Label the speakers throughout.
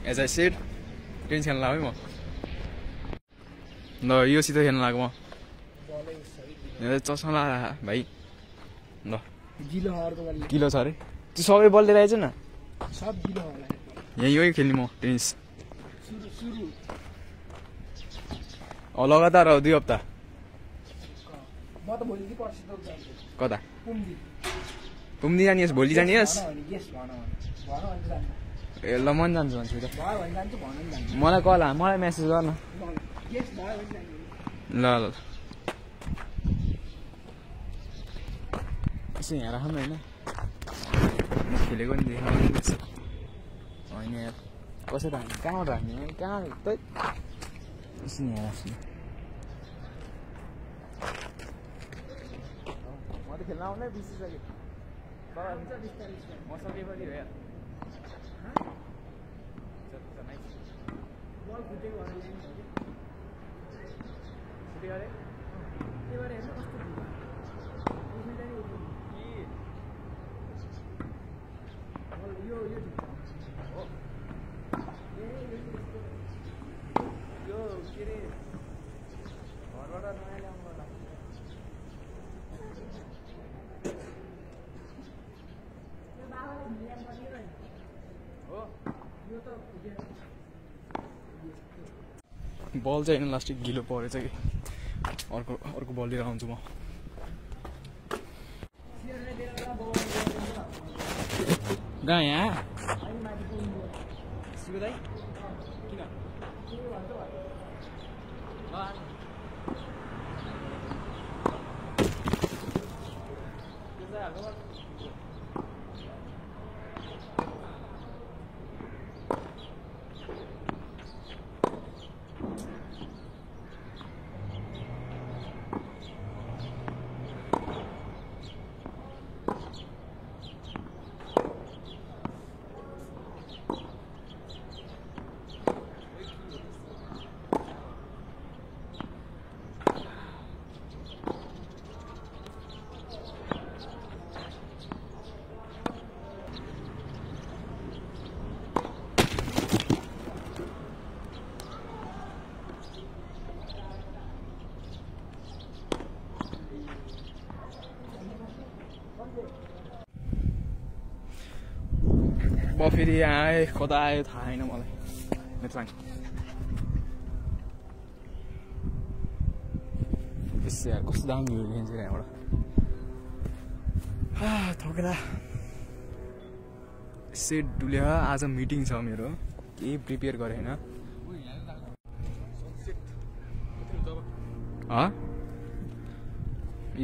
Speaker 1: As I said, tennis खेल्न लाग्यो है म ल यो सित खेल्न लाग्यो म चस्मा ला भाइ ल किलो छ अरे त्यो सबै बल लिएर आएछ न यही खेल्ने म टेनिस लगातार 2 हप्ता कता पुम्दी जानिएस् भोलि जानिएस् ए ल मन जान्छु भन्छु त मलाई कल मलाई मेसेज गर्न ल ल यसो यहाँ राख्नु होइन खेलेको नि देखाउनु होइन यार कसरी राख्ने कहाँबाट राख्ने कहाँ त यसो यहाँ राख्छु म त खेल्न आउनै बिर्सिसकेँ म सकेपछि हो यार बल चाहिँ होइन लास्टिक गिलो परेछ कि अर्को बल लिएर आउँछु म कहाँ यहाँ म फेरि यहाँ आएँ कता आयो थाहा छैन मलाई नेत्राङ यसो यार कस्तो दामी भ्यू देखिन्छ यहाँबाट थोकेर सेट डुल्यो आज मिटिङ छ मेरो केही प्रिपेयर गरेँ होइन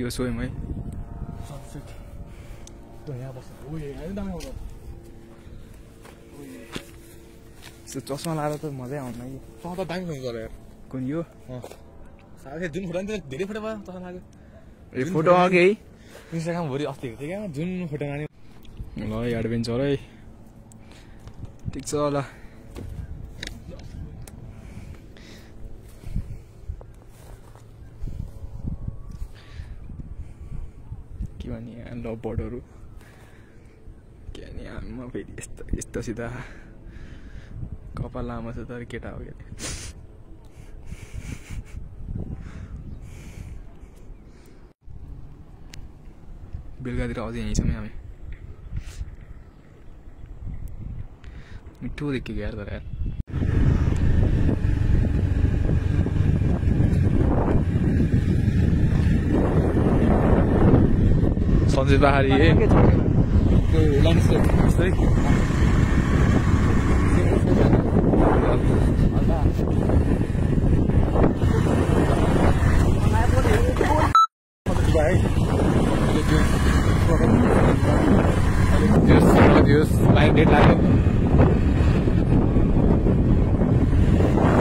Speaker 1: यो स्वयं है चस्मा लाएर त मजै आउन कि
Speaker 2: त दामी फोन गरे
Speaker 1: कुन यो
Speaker 2: साथै जुन फोटो नि धेरै फोटो भयो चस्मा लाग्यो
Speaker 1: ए फोटो अघि है
Speaker 2: इन्स्टाग्राम भरि अस्ति थियो क्या जुन फोटो माने
Speaker 1: ल एडभेन्चर है ठिक छ ल के भने यहाँ लभ बर्डहरू के नि आमा फेरि यस्तो सिधा कपाल लामो छ तर केटा हो क्या बेलुकातिर अझै यहीँ छौँ हामी मिठो देखेको यार तर यार सन्जय पहाडी डेट लाग्यो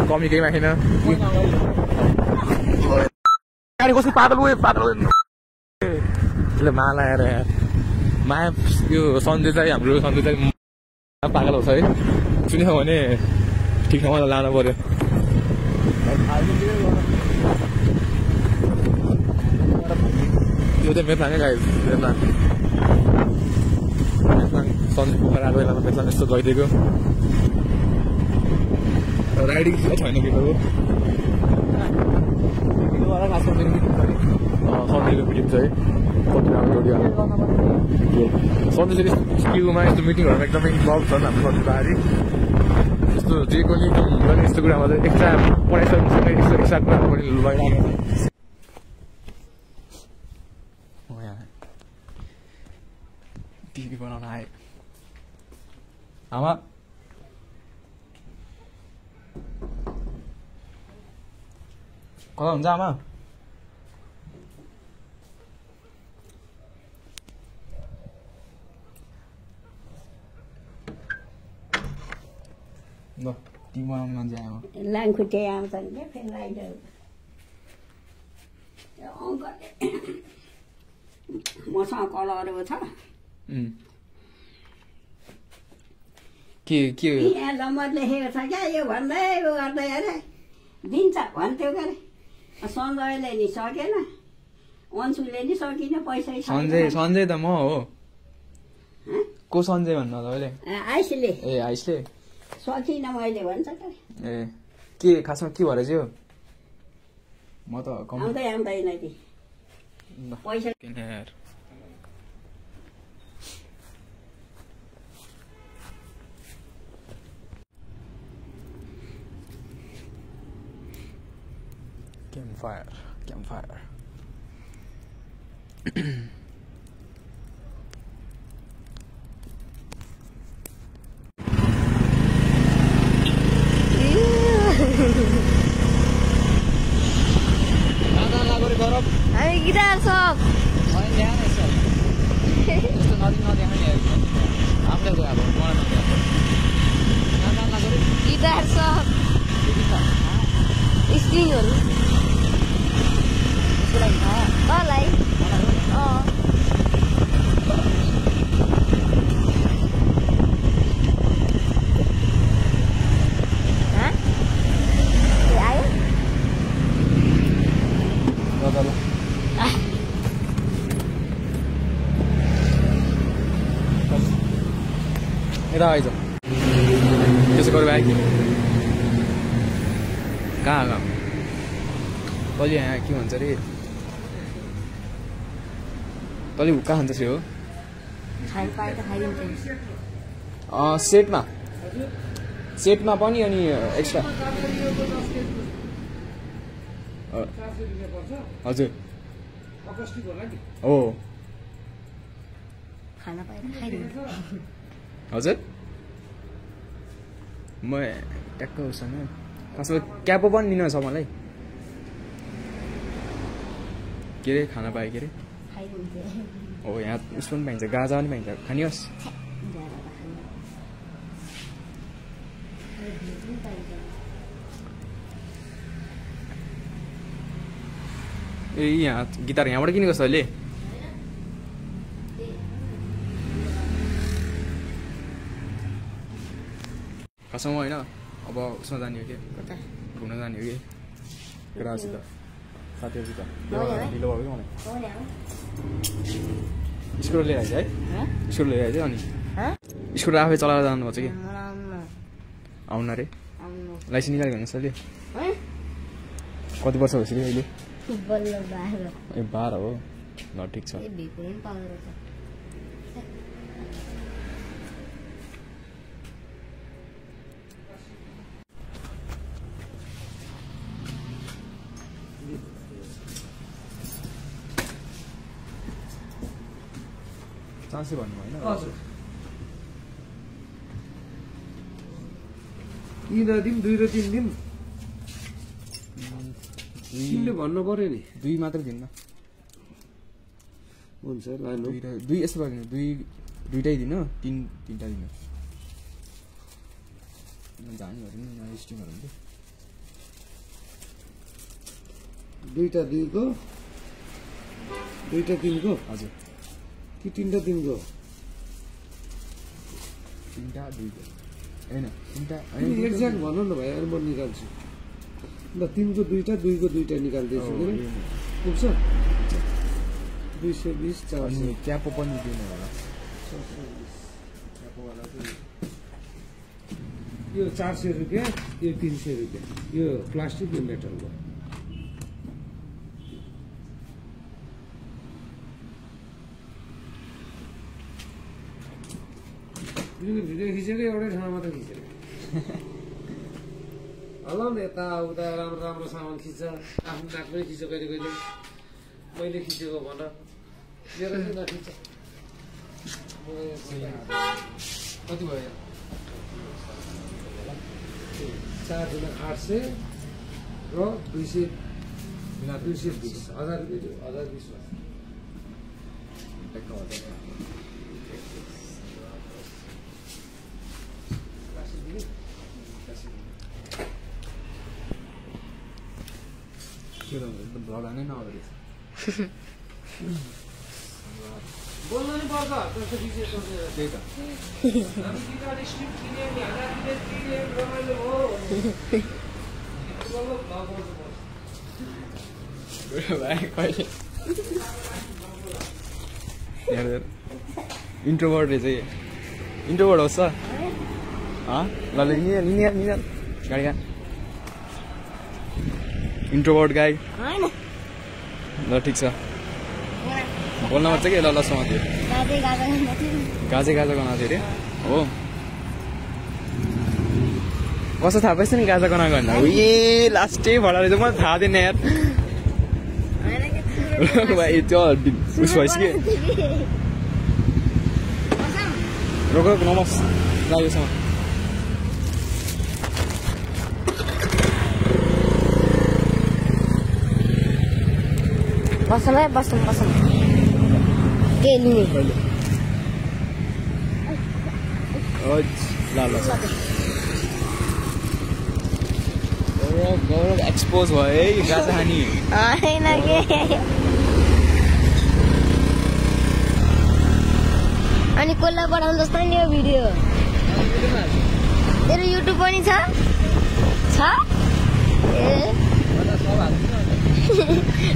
Speaker 1: कमी केही राखेन गाडी कसरी पातल त्यसले माला आएर माया यो सन्जय चाहिँ हाम्रो सन्जय चाहिँ पागल हुन्छ है सुनेछ भने ठिक ठाउँमा लानु पर्यो यो चाहिँ मेरो लाने गाई
Speaker 2: सन्जय पोखराको बेलामा बेच्ला यस्तो गइदिएको राइडिङ छैन के हो सन्जयको मिटिङ छ है सन्जय चाहिँ स्किलमा यस्तो मिटिङहरूमा एकदमै इन्भल्भ छन् हाम्रो सन्जयबारी यस्तो जे पनि गर्ने यस्तो कुरामा चाहिँ एक्स्ट्रा पढाइसँगै यस्तो एक्स्ट्रा कुराहरू पनि भइरहेको टिभी बनाउन आए आमा कता हुन्छ आमा ल टिभी बनाउने मान्छे आयो
Speaker 3: लाङखुट्टे आउँछन् क्या फेरि लाइटहरू मसँग कलरहरू छ
Speaker 1: के
Speaker 3: यहाँ नम्बर लेखेको छ क्या यो भन्दै उ गर्दै अरे दिन्छ भन्थ्यो के अरे सञ्जयले नि सकेन अन्सुले नि सकिन पैसै
Speaker 1: सञ्जय त म हो को सञ्जय भन्नु तपाईँले
Speaker 3: आइसले
Speaker 1: ए आइसले
Speaker 3: सकिनँ मैले भन्छ
Speaker 1: ए के खासमा के भएर चाहिँ म त
Speaker 3: आउँदै आउँदैन कि पैसा
Speaker 1: campfire
Speaker 4: हामी गिटार सब गिटार सब स्ट्रिङहरू तँलाई आयो
Speaker 1: यता आइज त्यसो गरेर आयो कि कहाँ तैँले यहाँ के भन्छ अरे तैँले कहाँ खान्छ चाहिँ हो सेटमा पनि अनि एक्स्ट्रा हजुर हो हजुर म ट्याक्क उसँग खासमा क्यापो पनि लिनु छ मलाई के अरे खाना पाएँ के अरे हो यहाँ उस पनि पाइन्छ गाजा पनि पाइन्छ खाने होस् ए यहाँ गिटार यहाँबाट किनेको छ अहिले कसम होइन अब उसमा जाने हो कि घुम्न जाने हो कि केटाहरूसित साथीहरूसित ढिलो भयो कि मलाई स्कुटर लिएर आइज है स्कुटर लिएर आइज अनि स्कुटर आफै चलाएर जानुपर्छ कि आउनु अरे लाइसेन्स निकालेको भने यसले कति वर्ष भइसक्यो अहिले ए 12 हो ल ठिक छ चान्सै भन्नु होइन
Speaker 5: दिन 2 र 3 दिन तिमीले भन्नु पर्यो नि
Speaker 1: 2 मात्र दिन्न
Speaker 5: हुन्छ लानु
Speaker 1: 2 यसो गरिदिनु 2टै दिनु 3टा दिनु जानेहरू नि यहाँ स्ट्रिङहरू हुन्छ
Speaker 5: 2टा 2 को 2टा 3 को
Speaker 1: हजुर
Speaker 5: कि 3टा 3 को
Speaker 1: 3टा 2 को हैन 3टा
Speaker 5: एक्ज्याक्ट भन्नु न भाइ अनि म निकाल्छु ल 3 को 2टा 2 को 2टा निकाल्दैछु किन पुग्छ 220 400
Speaker 1: क्यापो पनि दिनु होला
Speaker 5: 420 यो 400 रुपियाँ, यो 300 रुपियाँ। यो प्लास्टिक, यो मेटलको। भिडियो खिचेको एउटै ठाउँमा मात्रै खिचेको। होला नि यताउता राम्रो राम्रो सामान खिच्छ, आफ्नो नाक पनि खिच्छ कहिले कहिले। मैले खिचेको भन, मेरो चाहिँ नखिच्छ।
Speaker 1: कति भयो
Speaker 5: 4 जना 800 र 220 1000 रुपियाँ 1020
Speaker 1: भ्लग हानै नआउँदो
Speaker 5: बोल्नु नि पर्छ त्यस्तो विषय सोचेर।
Speaker 1: त्यही त
Speaker 5: हामी किनले स्ट्रिप किने नि हजार किने रमाइलो हो
Speaker 1: भाइ कहिले इन्ट्रोभर्ट रहेछ इन्ट्रोभर्ट होस् ल निकाल गाडी इन्ट्रोभर्ट गाई ल ठिक छ बोल्न पर्छ कि ल समात्यो गाजे गाजा गनाएको थियो अरे हो कसो थाहा पाइछ नि गाजा गनाएको भन्दा ए लास्टै भडा रहेछ मलाई थाहा थिएन यार भाइ त्यो उस भएछ कि रोक नमस् लाग्योसँग
Speaker 4: बसौँ है बसौँ के लिने
Speaker 1: गौरव एक्सपोज भयो है गाजा खानी
Speaker 4: होइन के अनि कसलाई पठाउनु जस्तो नि यो भिडियो तेरो युट्युब पनि छ ए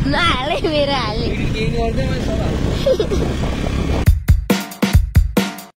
Speaker 4: नहाले मेरो हाले